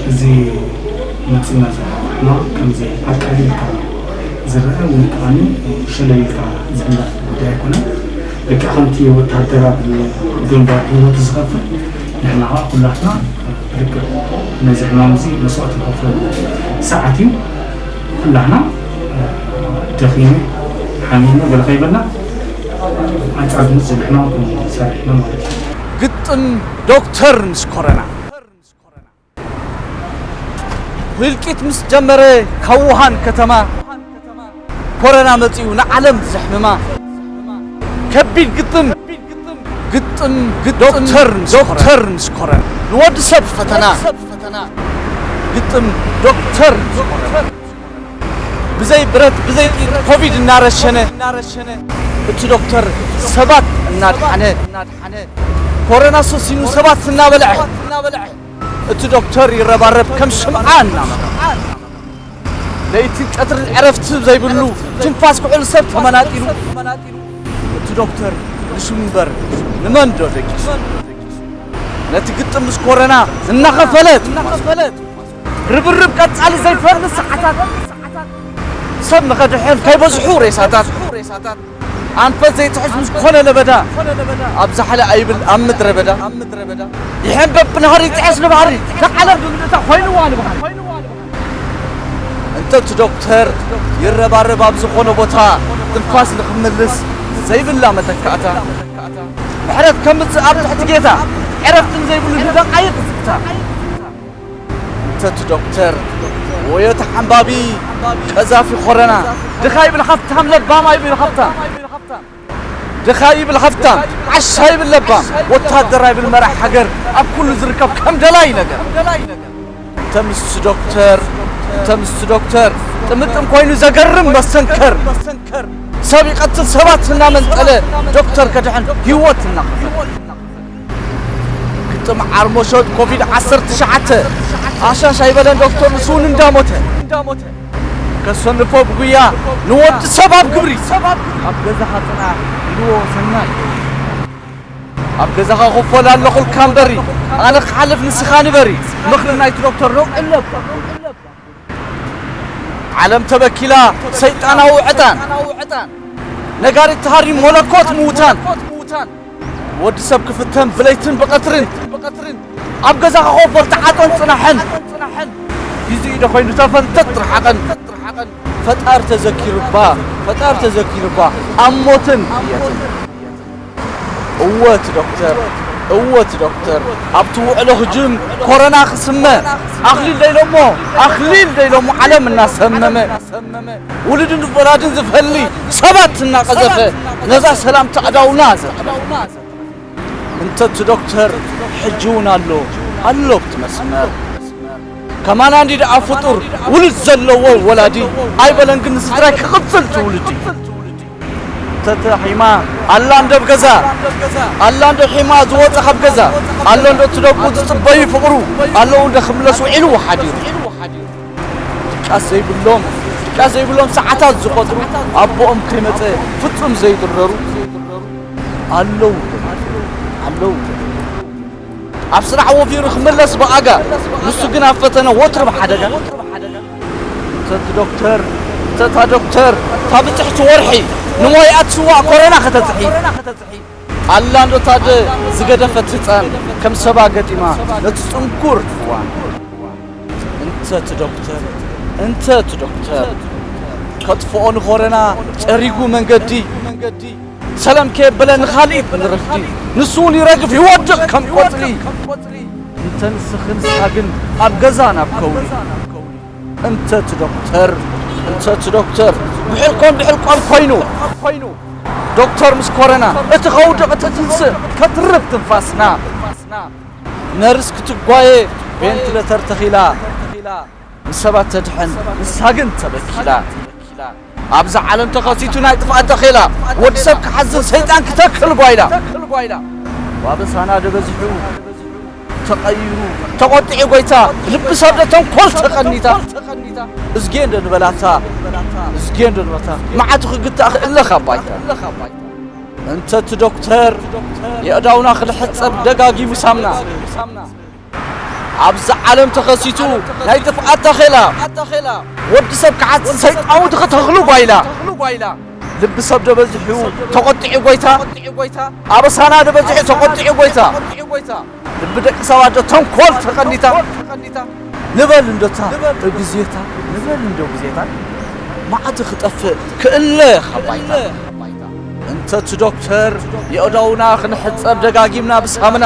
እዚ መፂና ዘለና ከምዚ ኣቃሊልካ ዝረአ ወይ ከዓ ሸለል ኢልካ ዝሕለፍ ጉዳይ ኣይኮነን። ልክዕ ከምቲ ወታደር ኣብ ግንባር ህይወቱ ዝኸፍል ንሕና ከዓ ኩላትና ብልክዕ ነዚ ሕማም እዚ መስዋእቲ ንኸፍለሉ ሰዓት እዩ። ኩላህና ደኺሙ ሓሚሙ ገለ ከይበልና ኣንጻር ዝመጽእ ሕማም ክንሰርሕ ኢና ማለት እዩ። ግጥም ዶክተር ምስ ኮረና። ህልቂት ምስ ጀመረ ካብ ውሃን ከተማ ኮረና መጺኡ ንዓለም ዘሕምማ ከቢድ ግጥም ግጥም ግጥም ዶክተር ምስ ኮረና። ዶክተር ምስ ኮረና። ንወዲ ሰብ ፈተና። ግጥም ዶክተር ምስ ኮረና። ብዘይ ብረት ብዘይ ጥይት ኮቪድ እናረሸነ እቲ ዶክተር ሰባት እናድሓነ ኮረና ሰሲኑ ሰባት እናበልዐ እቲ ዶክተር ይረባረብ ከም ሽምዓ እናመረ። ለይትን ቀትርን ዕረፍቲ ዘይብሉ ትንፋስ ክዕል ሰብ ተመናጢሉ እቲ ዶክተር ንሽሙ እምበር ንመን ዶ ደቂሱ? ነቲ ግጥም ምስ ኮረና እናኸፈለት ርብርብ ቀጻሊ ዘይፈርስ ሰዓታት ሰብ ንኸድሕን ከይበዝሑ ሬሳታት ኣንፈት ዘይትሕዝ ምስ ኮነ ለበዳ ኣብ ዛሕሊ ኣይብል ኣብ ምድረ በዳ ይሕንበብ ብናህሪ ይጥዕስ ንባህሪ ንዓለም ብምልእታ ኮይንዋ ንባህሪ። እንተ እቲ ዶክተር ይረባረብ ኣብ ዝኾነ ቦታ ትንፋስ ንኽምልስ ዘይብላ መተካእታ ምሕረት ከምጽእ ኣብ ትሕቲ ጌታ ዕረፍትን ዘይብሉ ንደቓይቕ ዝግታ። እንተ እቲ ዶክተር ወዮ ተሓንባቢ ቀዛፊ ኮረና። ድኻ ይብል ሃፍታም፣ ለባም ኣይብል ሃፍታም። ድኻ ይብል ሃፍታም፣ ዓሻ ይብል ለባም። ወታደር ኣይብል መራሕ ሃገር፣ ኣብ ኩሉ ዝርከብ ከም ደላይ ነገር። እንተ ምስ ዶክተር፣ እንተ ምስ ዶክተር ጥምጥም ኮይኑ ዘገርም መስተንከር። ሰብ ይቐትል ሰባት እናመንጠለ፣ ዶክተር ከድሕን ህይወት እናኸፈለ። ግጥም ዓርሞሾት ኮቪድ ዓሰርተ ትሽዓተ፣ ኣሻሽ ኣይበለን ዶክተር ንሱ እውን እንዳሞተ። ከሰንፎ ብጉያ ንወዲ ሰብ ኣብ ግብሪ። ኣብ ገዛኻ ጽናሕ ኢልዎ ሰናይ። ኣብ ገዛኻ ኮፍ በል ኣለኹልካ እምበሪ፣ ኣነ ክሓልፍ ንስኻ ንበሪ። ምኽሪ ናይቲ ዶክተር ዶ ቀለብ። ዓለም ተበኪላ ሰይጣናዊ ዕጣን፣ ነጋሪት ተሃሪም መለኮት ምውታን። ወዲ ሰብ ክፍተን ብለይትን ብቐትርን፣ ኣብ ገዛኻ ኮፍ በል ተዓጠን ጽናሕን። ግዜኡ ዶ ኮይኑ ተፈንተት ርሓቐን። ፈጣሪ ተዘኪሩባ፣ ፈጣሪ ተዘኪሩባ ኣብ ሞትን ህየትን። እወ እቲ ዶክተር፣ እወ እቲ ዶክተር ኣብቲ ውዕሎ ህጅም ኮረና ክስመ፣ ኣኽሊል ደይሎሞ፣ ኣኽሊል ደይሎሞ ዓለም እናሰመመ፣ ውሉድን ወላድን ዝፈሊ ሰባት እናቐዘፈ፣ ነዛ ሰላም ኣእዳውና ዘትረፈ። እንተ እቲ ዶክተር ሕጂ እውን ኣሎ፣ ኣሎ ኣብቲ መስመር። ከማና እንዲ ደኣ ፍጡር ውሉድ ዘለዎ ወላዲ ኣይበለን ግን ንስድራይ ክቕጽል ትውልዲ። እንተ ተሒማ ኣላ እንዶ ኣብ ገዛ፣ ኣላ እንዶ ሒማ ዝወጸ ካብ ገዛ፣ ኣሎ እንዶ እቲ ደቁ ዝጽበዩ ፍቕሩ፣ ኣለዉ እንዶ ክምለስ ውዒሉ ሓዲሩ። ድቃስ ዘይብሎም፣ ድቃስ ዘይብሎም ሰዓታት ዝቖጽሩ፣ ኣቦኦም ከይመጸ ፍጹም ዘይድረሩ ኣለዉ፣ ኣለዉ። ኣብ ስራሕ ወፊሩ ክምለስ ብኣጋ፣ ንሱ ግን ኣብ ፈተነ ወትሩ ብሓደጋ። እንተ እቲ ዶክተር፣ እንተ እታ ዶክተር፣ እታ ብጽሕቲ ወርሒ ንሞይኣ ትስዋእ ኮረና ከተጽሒ። ኣላ እንዶ እታ ደ ዝገደፈት ህጻን ከም ሰባ ገጢማ ነቲ ጽንኩር እዋን። እንተ እቲ ዶክተር፣ እንተ እቲ ዶክተር፣ ከጥፍኦ ንኾረና ጸሪጉ መንገዲ፣ ሰላም ከየበለ ንኻልኢት ንረፍዲ፣ ንሱ እውን ይረግፍ ይወድቕ ከም ቆጽሊ። እንተ ንስኺ ንስኻ ግን ኣብ ገዛ ናብ ከውሊ። እንተ እቲ ዶክተር፣ እንተ እቲ ዶክተር፣ ብሕልኮን ብሕልቆን ኮይኑ፣ ዶክተር ምስ ኮረና፣ እቲ ከውድቕ እቲ ትንስእ፣ ከትርፍ ትንፋስና። ነርስ ክትጓየ፣ ቬንትሌተር ተኺላ፣ ንሰባት ተድሕን፣ ንሳ ግን ተበኪላ። ኣብዛ ዓለም ተኸሲቱ ናይ ጥፍኣት ተኼላ፣ ወዲ ሰብ ክሓዝን ሰይጣን ክተክል ጓይላ። ዋበሳና ደበዚሑ ተቐይሩ፣ ተቖጢዑ ጎይታ፣ ልቢ ሰብ ዶ ተንኮል ተቐኒታ። እዝጌ እንዶ ንበላታ፣ እዝጌ እንዶ ንበላታ፣ መዓቱ ክግታእ ክእለ ካብ ባይታ። እንተ እቲ ዶክተር የእዳውና ክልሕጸብ ደጋጊሙ ሳምና። ኣብዛ ዓለም ተኸሲቱ ናይ ጥፍኣት ታኼላ፣ ወዲ ሰብ ክሓዝን ሰይጣውንቲ ክተኽሉ ጓይላ። ልቢ ሰብ ዶ በዚሑ ተቖጢዑ ጎይታ፣ ኣበሳና ዶ በዚሑ ተቖጢዑ ጎይታ። ልቢ ደቂ ሰባት ዶ ተንኮል ተቐኒታ። ንበል እንዶታ እግዜታ፣ ንበል እንዶ ግዜታ። መዓት ክጠፍእ ክእለ ካብ ባይታ። እንተ እቲ ዶክተር የእዳውና ክንሕጸብ ደጋጊምና ብሳምና።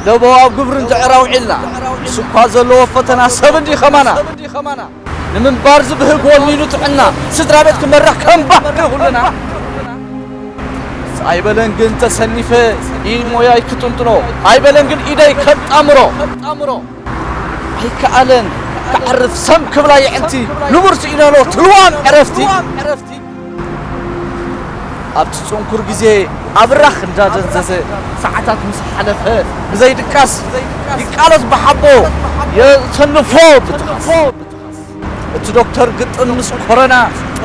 ለበዋ ኣብ ግብሪ እንድሕር ኣውዒልና፣ ንሱ እኳ ዘለዎ ፈተና ሰብ እንዲ ኸማና። ንምንባር ዝብህግ ወኒኑ ጥዕና፣ ስድራ ቤት ክመርሕ ከም ባህጊ ኩልና። ኣይበለን ግን ተሰኒፈ ኢድ ሞያይ ክጥንጥኖ፣ ኣይበለን ግን ኢደይ ከጣምሮ። ኣይከኣለን ክዓርፍ ሰም ክብላ የዕንቲ፣ ንቡር ስኢነሎ ትልዋም ዕረፍቲ። ኣብቲ ጽንኩር ግዜ ኣብራኽ እንዳደንዘዘ፣ ሰዓታት ምስ ሓለፈ፣ ብዘይ ድቃስ ይቃለስ ብሓቦ፣ የሰንፎ ብትኻስ። እቲ ዶክተር ግጥም ምስ ኮረና፣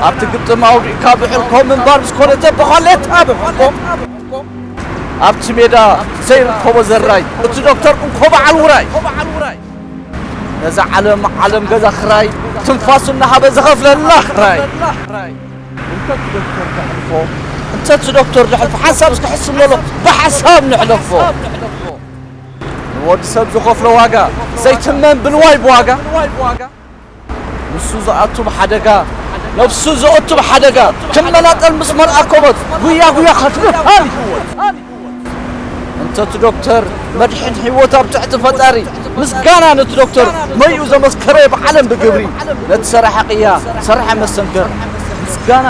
ኣብቲ ግጥም ኣውዲእካ ብሕልኮ ምንባር ምስ ኮነ፣ ተበዃሌታ ብሕልኮ። ኣብቲ ሜዳ ዘይርከቦ ዘራይ፣ እቲ ዶክተር እንኮ በዓል ውራይ። ነዛ ዓለም፣ ዓለም ገዛ ክራይ፣ ትንፋሱ እናሃበ ዝኸፍለላ ክራይ። እንተ እቲ ዶክተር ዘሕልፎ፣ እንተ እቲ ዶክተር ዘሕልፎ፣ ሓንሳብ እስኪ ሕስብ ንበሎ፣ ብሓሳብ ንሕለፎ። ንወዲ ሰብ ዝኸፍሎ ዋጋ፣ ዘይትመን ብንዋይ ብዋጋ። ንሱ ዝኣቱ ብሓደጋ፣ ነብሱ ዘእቱ ብሓደጋ፣ ክመናጠል ምስ መልኣ ኮቦት፣ ጉያ ጉያ ከትልፍ ሃሊ ህይወት። እንተ ሰቲ ዶክተር መድሕን ህይወት ኣብ ትሕቲ ፈጣሪ ምስጋና ነቲ ዶክተር መይኡ ዘመስከረ ብዓለም ብግብሪ ነቲ ሰራሒ ቅያ ሰራሒ መስተንከር ምስጋና